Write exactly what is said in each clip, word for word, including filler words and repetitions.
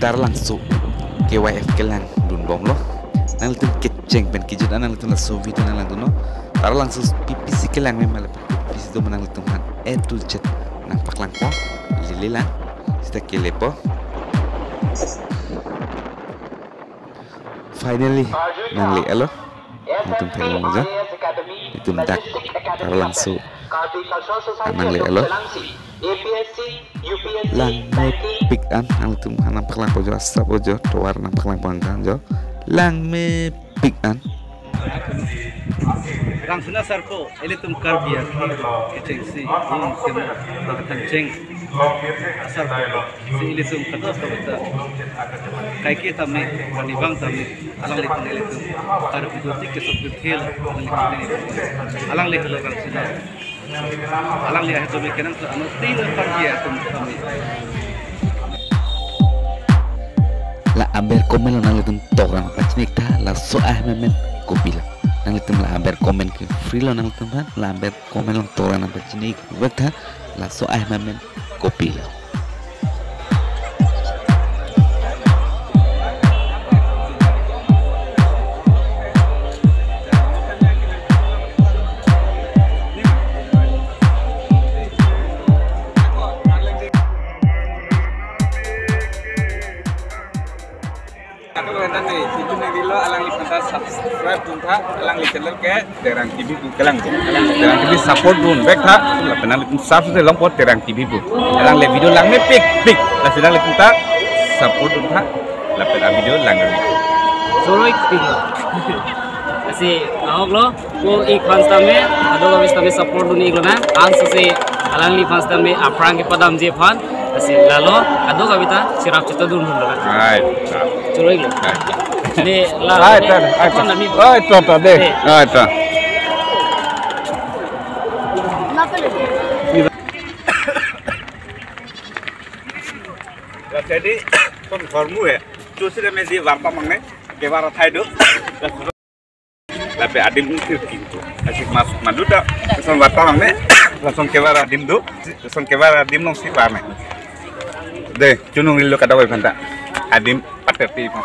Taralangso K Y F kelangdun bomlo. Nanglitum kecheng pen kejut an nanglitum laso video nanglangdunnon. Taralangso P P C kelang mema le P P C do ma nanglitum aphan A to Z nangpaklangpo. Lele lang. Sita kelepo. Finally, nangle-etlo. Nanglitum theklong aja. Itum dak Taralangso nangle-etlo. Langmepik an nanglitum aphan nangpaklangpo jo, asap jo, tovar nangpaklangpo nang jo. Langmepik an. Rangsina sarpo, ilitum Karbi akhei kechengsi, um, tem, kacheng asarpo. Si ilitum kadokave ta kaike tame, vanibang tame, alanglitum ilitum Karbi joti kesok kethe lo, alanglitum ilitum. Alangli helo Rangsina. Alangli ahe tame kenang so ano tin Karbi atum tame. La aber comment along nanglitum tok rang pachini-iktha, laso ahem amen kopilo. Nanglitum la aber comment ke free lo nanglitum aphan, la aber comment along tok rang pachini-iktha, laso ahem amen kopilo. Kado hentan ne, si Chunung Rillo, alangliphan ta subscribe duntha, alangli channel ke Terang T V pu kelang. Terang T V support dunvek tha, lapen nanglitum subscribe longpo Terang T V pu. Alangli video langmepikpik, lasi nanglitum ta support duntha, lapen avideo langdun. Choro-ikpik lo. Lasi ahok lo. Ko ik aphan sitame, kadokave sitame support dun-ik lonang. Ansose alangliphan sitame aphrang kepadamji aphan. Lasi lalo, kadokave ta cherap chetadun dun lonang. Ai, ta. Choro-iklo. Ai, ta. Ne la, ai, ne, ta, ai, ta. Kon nami. Ai, ta, ta, de. De. Ai, ta. Jadi, kon hormu ya. Tusi de mesi warpa mangne, kebar athai do. Lapen adim ungkir kintu. Asik mas manduta, lason warta mangne, lason kebar adim do, lason kebar adim alongsi pame. De, Chunung Rillo kadokave aphan ta adim paterti pon.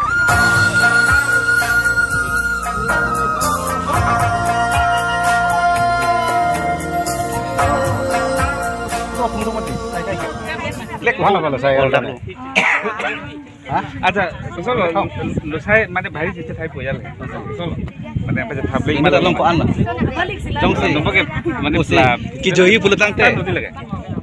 Lek, bhalo, bhalo, sai. All done. Ha? Acha, kosonlo, lo sai mane bhari chethap-po ya le. Kosonlo. Mane apa chethap le. Mane long ko-an lo. Jongsi. Jongsi ke, mane, oh, si, la, kejoipo pulo tangte. Tangte lagi.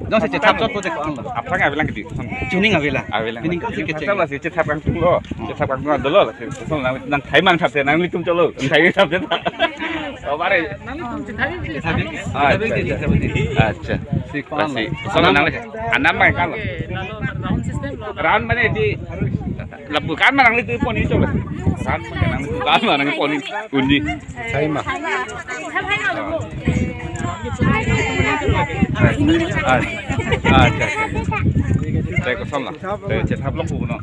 Jongsi chethap chotpo te ko-an lo. Aphrang avelang kedi. Chunung avelang. Avelang. Meaning ko si kecheng. Chethap si chethap kangtung lo. Chethap kangtung dolo la. Kosonlo nang, nang thai mang thap te, nanglitum cholo. Thai thap te. Oh, bare. Chethap. Ah, chethap. Acha. Si ko-an lo. Kosonlo nang le. Anam mai kan lo. Round mane di lapu kan ma nanglitum pon-i cholo. Kan ma nanglitum pon-i undi. Sai ma. Ah, ah, acha, acha. Te kosonlo. Te chethap longpo no.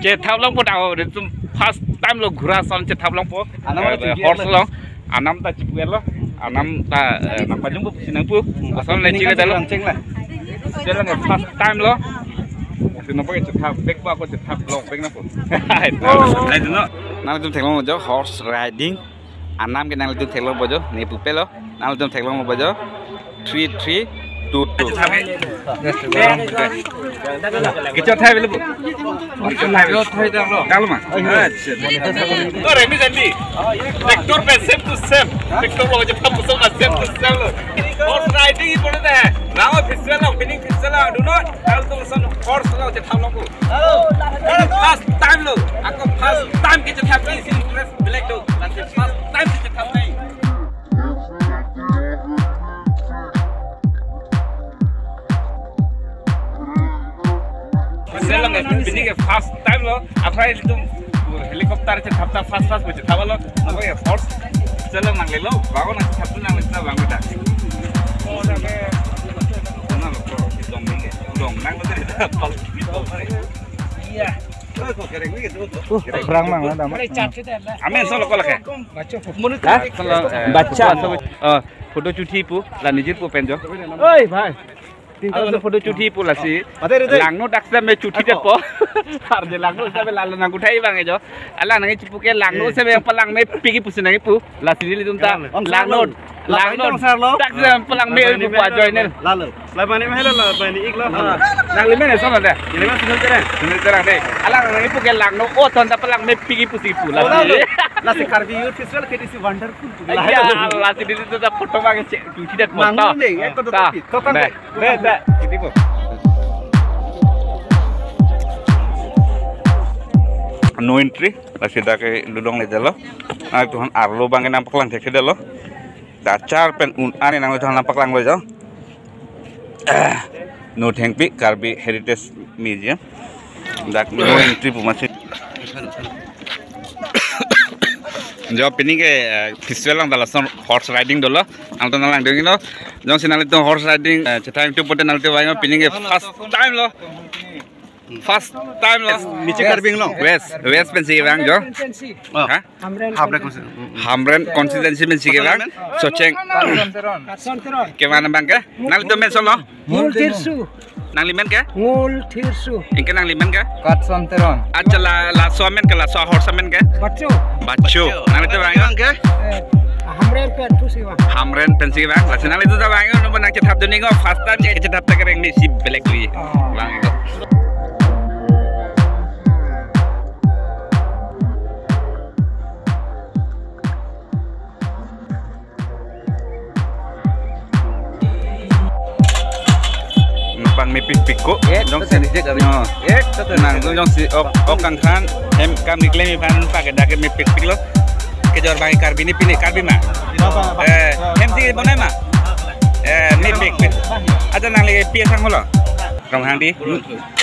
Chethap longpo ta ho, itum first time lo ghura ason chethap longpo. Anam, eh, horse lo. Anam ta chipu-etlo, anam ta, eh, nangpajumpo pusi nangpu. Ason le chile dalo. Cheng la. Chele nge first time lo. Sino pa chethap bek pa ko chethap longpo nangpu. Ai, no. Nanglitum theklong jo horse riding. Anam ke nanglitum theklongpo jo, ne pupe lo. Nanglitum theklongpo jo. Three, three, two, two. Kicho thai belu. Kicho thai belu. Thai dang lo. Dang lo ma. Acha. To remi jandi. Tractor pe same to same. Tractor lo je pam same to same lo. Horse riding hi pon de. Rao official lo, winning official lo. Do not. Nanglitum ason horse lo je tham lo ko. First time lo. Ako first time ke je tham ke si interest black do. Nanti first time ke je tham nai. Selang ya, ini ke first time lo. Apa itu helicopter aja thap thap fast fast macam thap lo. Apa ya horse? Selang nang lelo, bangun nanti thap nang lelo bangun dah. Mana lo, bro? Dong ni, dong nang lo tadi. Iya. Oh, perang mang ada. Amen, solo ko lake. Bacha. Oh, photo chuthi pu, la nijir pu penjo. Oi, bhai. Aro photo chuthi pu lasi. Ate, ate. Langno dak same chuthi det po. Arje langno same lalo nangkuthai abang ejo. Alang nangchipu ke langno same palangmepik pusi nangkipu. Lasi nelitum ta. Langno. Langno. Langno. Dak same palangmepu ajoine. Lalo. Labani mahelo labani iklo. Nanglimen eson lo de. Ini mas Sunil Terang. Sunil Terang de. Alang nangkipu ke langno o ton ta palangmepik pusi pu. Lalo. Lasi. Lasi Karbi Youth Festival ke isi wonderful. Ya, lasi nelitum ta photo abang che chuthi det po. Mangno de, ya, kodo ta. Tapi. Totang. Deh, deh, deh. Ini po. No entry, lasi dak ke lulong le jalo. Nangtum aphan arlo abang ke nangpaklang thekthedetlo. Dak achar pen un-an nangtum aphan nangpaklanglo jo. Ah, no thengpi Karbi Heritage Museum. Dak no entry pu masi. Jo pini ke, eh, festival along ta lason horse riding dolo. Nangtum nanglang dengino. Jongsi nanglitum horse riding, eh, chethang tu pote nanglitum vangnon pini ke first time lo. First time lo. Michi Karbi Anglong. West, West pensi vang jo. Oh. Ha? Hamren. Hamren constituency. Hamren constituency pensi ke vang. Socheng. Katson Teron. Kevan abang ke? Nanglitum men eson lo? Ngul Tirsu. Nanglimen ke? Ngul Tirsu. Anke nanglimen ke? Katson Teron. Acha la, laso amen ke, laso ahorse amen ke? Bacho. Bacho. Nanglitum vang ke? Eh, Hamren pen pusi vang. Hamren pensi vang. Lasi nanglitum ta vang, no nangchethap dun iknon, first time chethap ta kereng mesi belek dui. Oh. Vang iknon. Nangpangmepikpik ko. Eh, jongsi. Eh, nang jongsi ok, ok kangkhan, hem kam keklem aphan pakai dak ke mepikpik lo. Kejor abang Karbi ni pini Karbi ma. Eh, hem si bonai ma. Eh, mepikpik. Acha nangli pi asang holo. Ronghang di.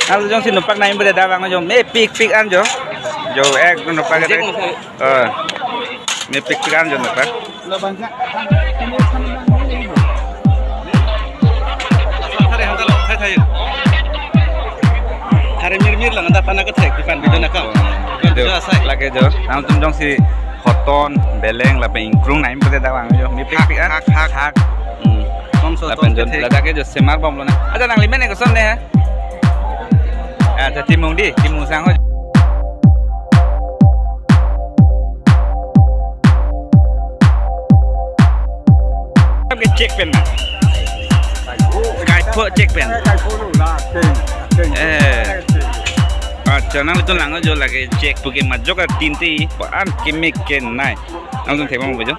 Nang jongsi nopak nai beda dak vang jo mepikpik an jo. Jo ek nopak ke. Eh. Mepikpik an jo nopak. Thare hanta lo, thai thai. Thare mir mir lang anta pana kethek di pan video nakam. Video asai. Lake jo. Nangtum jongsi hoton, beleng, lapen ingkrung nai beda dak vang jo. Mepikpik an. Hak, hak, hak. Hmm. Lapen jo, ladak ke jo semar bomlo na. Acha nanglimen ke koson ne ha? Acha timung di, timung sang ho. Ke check pen na. Kaipho check pen. Eh. Acha nangtum lang jo lake check pu ke majok a tin ti an keme kenai. Nangtum thek bompo jo.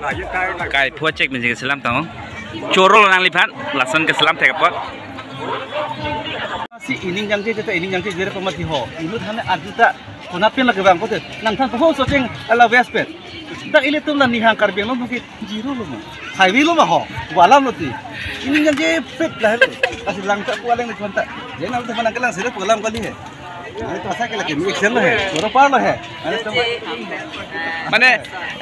Kaipho check pen si selam tang. Choro lo nangliphan, lason ke selam thek apot. Si ining jangje jeta ining jangje jere pamati ho. Inut hane arjuta kona pen lake vang kote. Nangthan ho Socheng ala West pen. Dak ilitum la nihang Karbi Anglong ke zero lo ma. Highway lo ma ho. Walam lo ti. Ining jangje pet la helo. Kasi langta pu aleng ni chonta. Jena lo teman kelang sere pu alam kali he. Ini to asa ke lake mix lo he. Choro par lo he. Mane,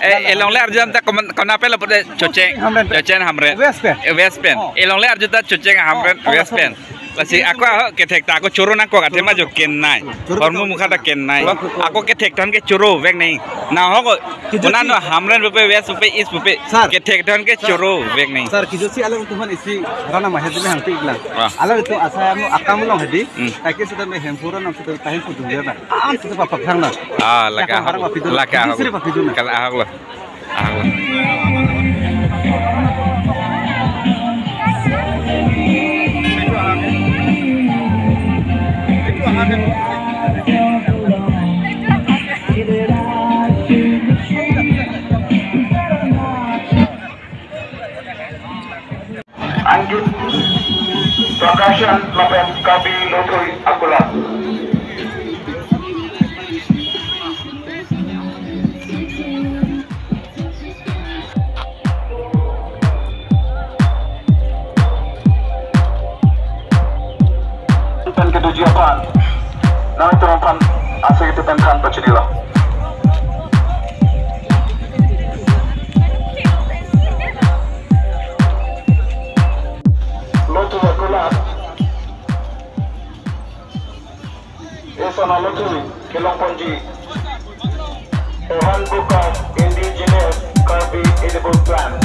eh, elongle arju ta kon-, kona pen lo pote Socheng. Hamren pen. Socheng Hamren. West pen. Eh, West pen. Oh. Elongle arju ta Socheng Hamren, oh, oh, West pen. Lasi ako ahok kethek ta ako choro nangkok athema jo kenai. Choro. Hormu mukha ta kenai. Choro. Ako kethek than ke choro vek nai. Na ahok ko, kijo unan si no Hamren pupe, West pupe, East pupe. Sir. Kethek than ke choro vek nai. Sir, kijo si alangtum aphan isi rana mahet dile hangti iklang. Wah. Alangtum asai amo akam long hedi. Hmm. Kaike sudah me hempura nang sudah tahin pudung ya na. Am sudah papak thang na. Ah, lake ahok. Lake ahok. Siri papak thang na. Kal ahok lo. Ahok lo. Anjut Prakashan lapen Kabi Lothui Akula. Pen ketujuh aphan. Nangtum aphan asai ketujuh pen than pachini lo. Lothui Akula. Eson alothui kelongponji. Ohan Buka Indigenous Karbi Edible Plant.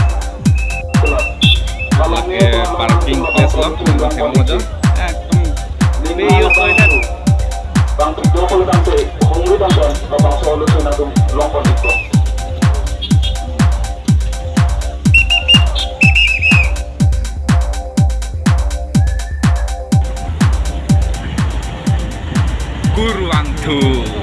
Lake parking place lo, nangtum thek bompo jo. Bang video call tangte, hungri tangte, bang solo sena tum long kon ikko. Kurvangthu.